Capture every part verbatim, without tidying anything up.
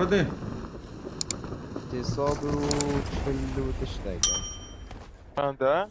Hadi. Sê sed û çil û tiştek e. Çend e?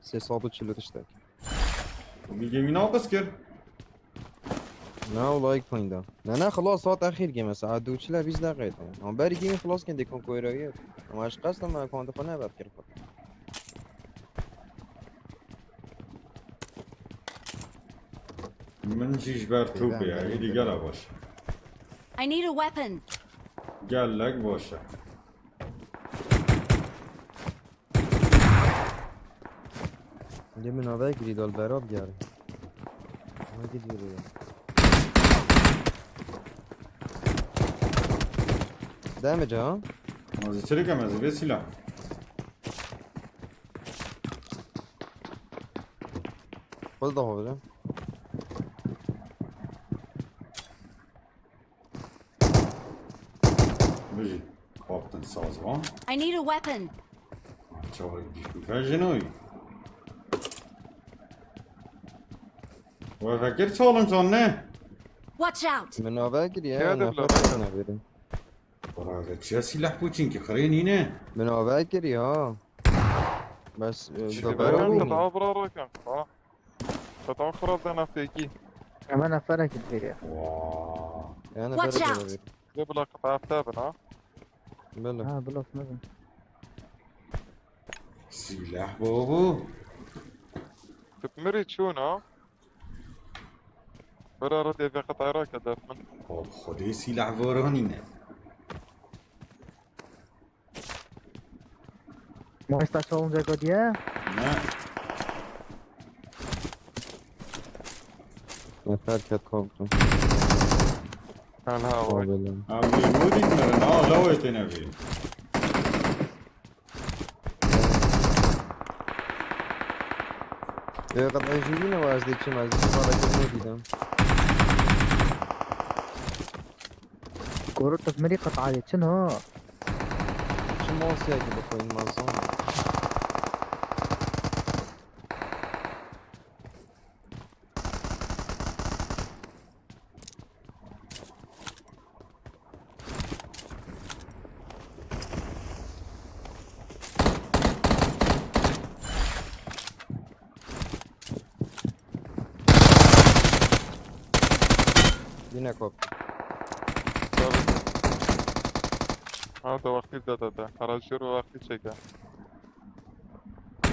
Sê sed û çil û tiştek. Bir gemi nabız kir. Ne ola ilk payında. Ne ne xelas hat exîr game saet du çile bîst deqe. Ama berî game xelas kin dê konkoyra yek. Ama ez qestem me konta xwe neber kir xwe. Min jî ji ber tûpê ye, êdî gela baş. I need a weapon. Gelek baş e. Lê min navê girî dal berab gere. Hangi diyor ya? Damage ha? Ma zî çirika me zî vê silah. Xwez da xwe bile. Bijî. Kaptin saz van. I need a weapon. Çawa dîkûka jinoy. We vekir çalin can ne? Watch out! Min navê girî ya. Kêde Nefes bila? Neverin. Bura ve çiya silah bu çünkü xirê nîne. Min navê girî ha. Bes e, Çi da be? berab Ben bû. qıtağı bırakırken. Ha. Qıtağı xırab dene feki. Hemen efendim gidiyor. Waa. Yani Watch berab out! bû. Ve bila qıtağı hafta bin ha. Belê. Ha, bu laf nasıl? Silah bu bu. Tüpmüri çûn ha. Bira rıdê ve qıtağı ra ke def min. Xwedê silah voranîne. Maçta çalınca godiye. Ne? Nefer ket kaptım. Hal ha vay. Belê. Abi ne bu dikmerin ha, lawê têne bî. Ê qet ejîrî ne ez diçim ez diçim bala kir ne dîdim. Kuru tıkmiri kıtayı çın ha. Çi masiyekî bixwîn mezan. Yine kop. Tabii. Ha da vakti da da da. Aracı ve vakti çeke.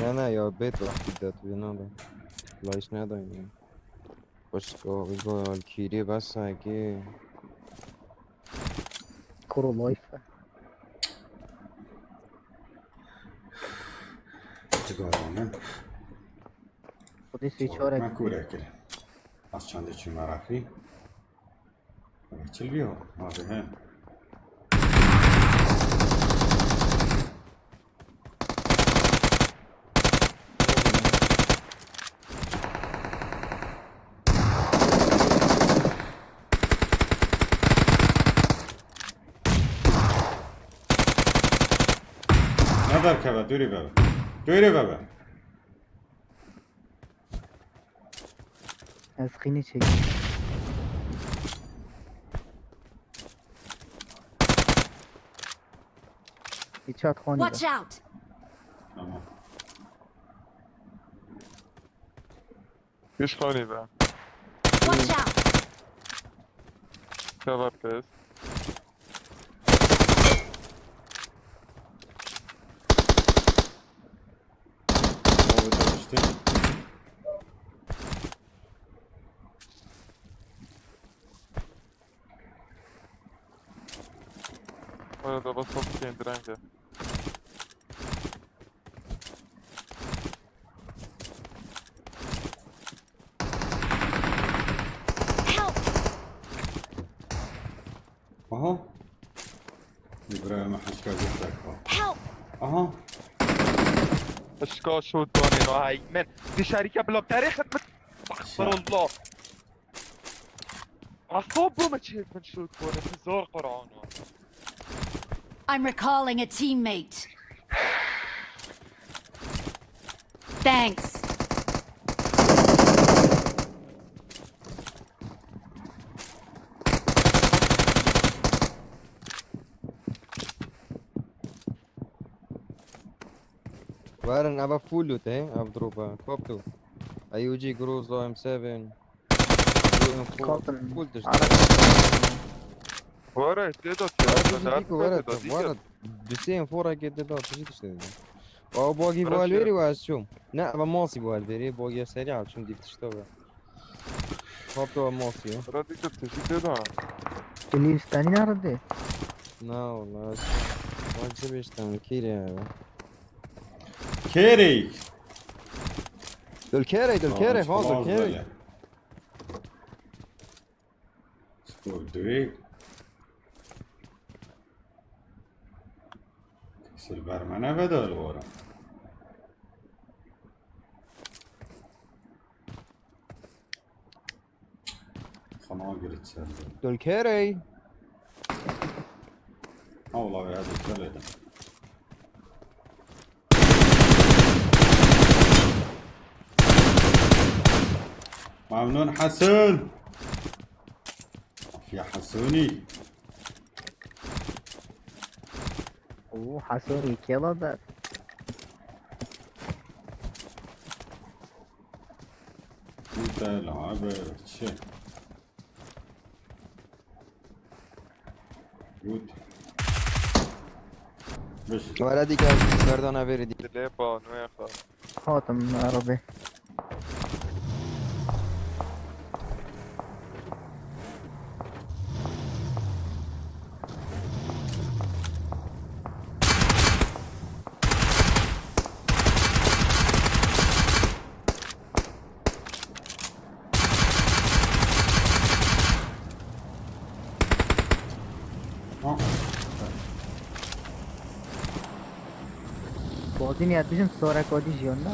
Ne ne ya bet vakti da tu ne da. Flash ne da ya. Başka bir gol kiri bas sanki. Kuru life. Cigara min. Kudi sî çorek. Me kûre kir. Az çandê çû meraqî. Çil bî ho. Hadi he. Ne derkeve, dûrî bebe. Dûrî bebe. Ez qînî çek. Îçat xanî Watch be. Out! Tamam. Hiç xanî be. Watch out! Sever pes. Abi çalıştı. Arada basalım kendine gel. Help! Aha. İbrahim'e haşka göster. Help! Aha. Aşka şu dönün o hay. Men dışarıya blok tarih. Estağfurullah. Asabımı çektin şu dönün. Zor Kur'an'ı. I'm recalling a teammate. Thanks. Werin, eva full loot e, ev drop e. Koptu. A U G, Groza, M seven. U M four, Kapın. Full tişt. Were, tê de tê Were, de tişt tê dîku, were, de tê de were. Dusê M four a gede da, tişt dişt. O bogi bu Bırak ya. Alveri ve ez çûm. Ne, eva masî bu Alveri, bogi serî a çûm dîv tişta ve. Kaptu ev masî ya. Bırak dikkat tişt tê de. Gilî Stanî nerede? Na, wala, ez bak se beşten kîrê ya. Kêrê. Dulkêrê, dulkêrê, ha, dulkêrê. Skor duyê. Silver mene veda li wara. Xana girit ser. Dulkêrê. Ha, wala, ya dikkat edin. Memnun Hasan. Of ya Hasuni. Oo, Hasan iki yaladır. Puta la be, çi? Gut. Beş. Were dîke, berdana verî dî. Dilê ba nû ya xwe. Hatim arabe. Ha. Bozî niyet bijim sora kodî jiyon da.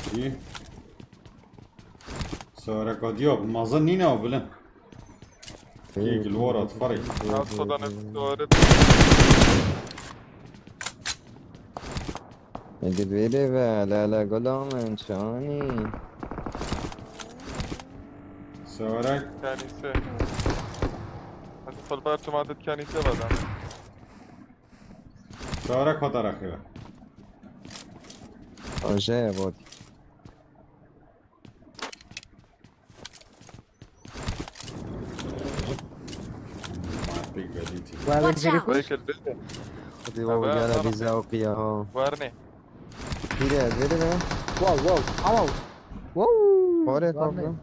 Okey. Sora kodiyo, mazın nina o bilin. Kî gilwara difarê. Az xwe dane dore. Ege dibêrê ve, lala gula min çanî. Sora. Kenîse. Hadi xwe li ber çima dit kenîse vedane. Sora kota raxive. Oje bot. Artık belli. Wa Watch ben out! Vekir dide. Xwedê we gere bî zewqiya ha. Werne. Pîre ez vêrê ve. Wow, wow, ama wow. Wow. Xwarê Var ne? Tablo.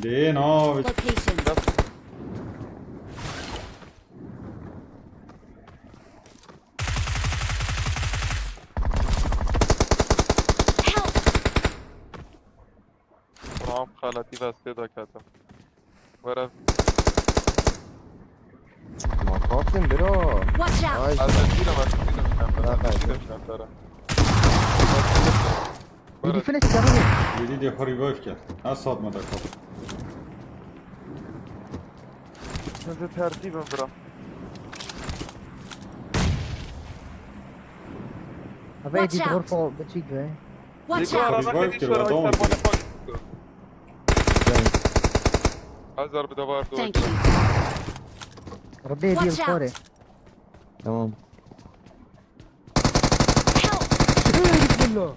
Dê na. Location. Help! Ram xalatî vestê de ketim. Were. Ma kaptın bro. Watch out! Ay. Ez de dîrim, ez de dîrim. Bırak, Ez de bırak. dîrim şantara. Biri finish, biri. Yedi de revive kir. Ha, satma da kop. Ez de tertîbim bira. Abi, Watch di out. Dorfo, biçik be. Watch Yeko out! arana Revive kedi kir, şöyle adam sermane oldu. koy. Hazar bir de vardı o. Thank you. Rabbi, di Watch out. Dorfo. Tamam. Help! Bismillah.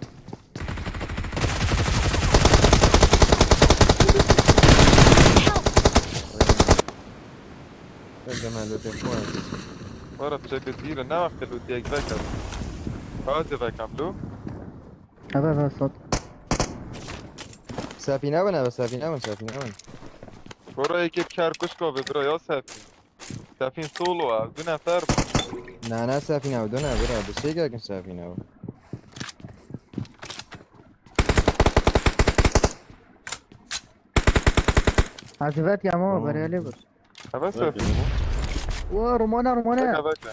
Help! Özlem elde telefon. Were çekil dîre, ne wextê lûtiyek veke. Bazı vekem lû. Abi, abi, sat. Sefîne bin, eve sefîne bin, sefîne bin. Bora yekê kar kuşko be bira ya Sefîn. Sefîn solo a, du nefer. Ne, ne sefîne bin, döne bira. Bir şey gergin sefîne bin. Hazivet ya mama, Tamam. Bereli bir. Evet Sefîn. Wa, Romana, Romana. Veke veke.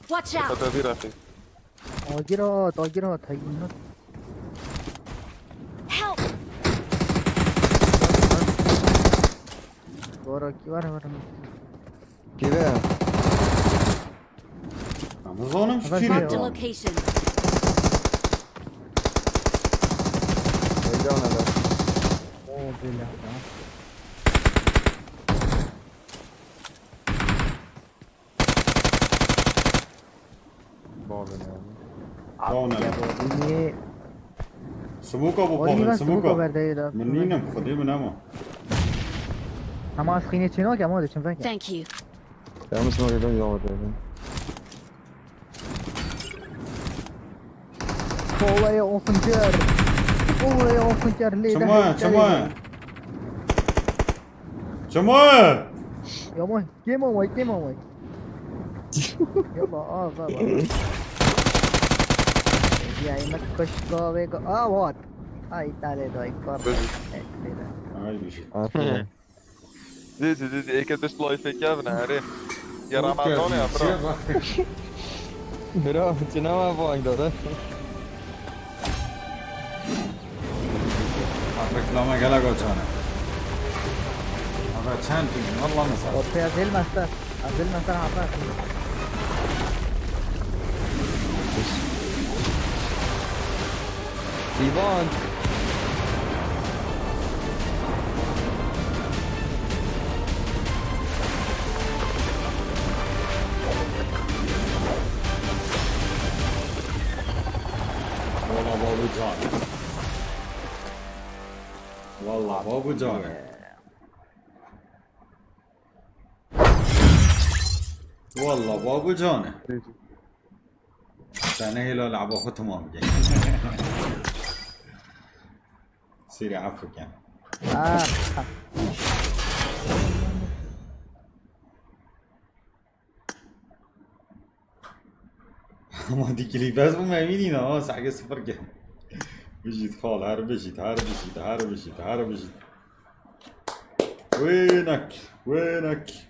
Watch out! Hadi bir akı. Agir at, agir at, hayvan. Help! Wara kî, wara, wara. Kî ve? Ama zonim şu Ama kiri. şey- Marked a location. Takedown eder. Oo, böyle ya. Bavê ne? Bavê ne? Ya, bu niye? Smoka bu Oğlum, Pavel, ben smoke smoka. verdeydi. Min nînim, xwedê min hema. Ama az xînê çênok ama de çim veke. Thank you. Yanlış mı dedim, yol dedim. Kolay olsun cer. Kolay olsun cer. Leyla, Çima, leyla, çima. leyla. Çima. Yaman, game away, game away. Yalla, ağza bak. Ya, yemek kaşıkla ve ko-, aa, what? Ay, tale doy, korkak. Leyla. Ay bir şey. Aferin. Didi, didi, êke tişt lifeek ya bine herê. Ya Ramadan ya bro. Bira, çi ne var bu ayda da? Reklama gele goçane. Aga çend ping, valla mesela. Ortaya zil master. Zil master hata. İvan. Valla babucan. Valla babucan. Valla babucan. Sen hela laba xwe tamam gel. Siri afken. Ah. Ama dikili bes bu memini na, ha, sahge sıfır gel. Bijit xal, her bijit, her bijit, her bijit, her bijit. Wênek, wênek.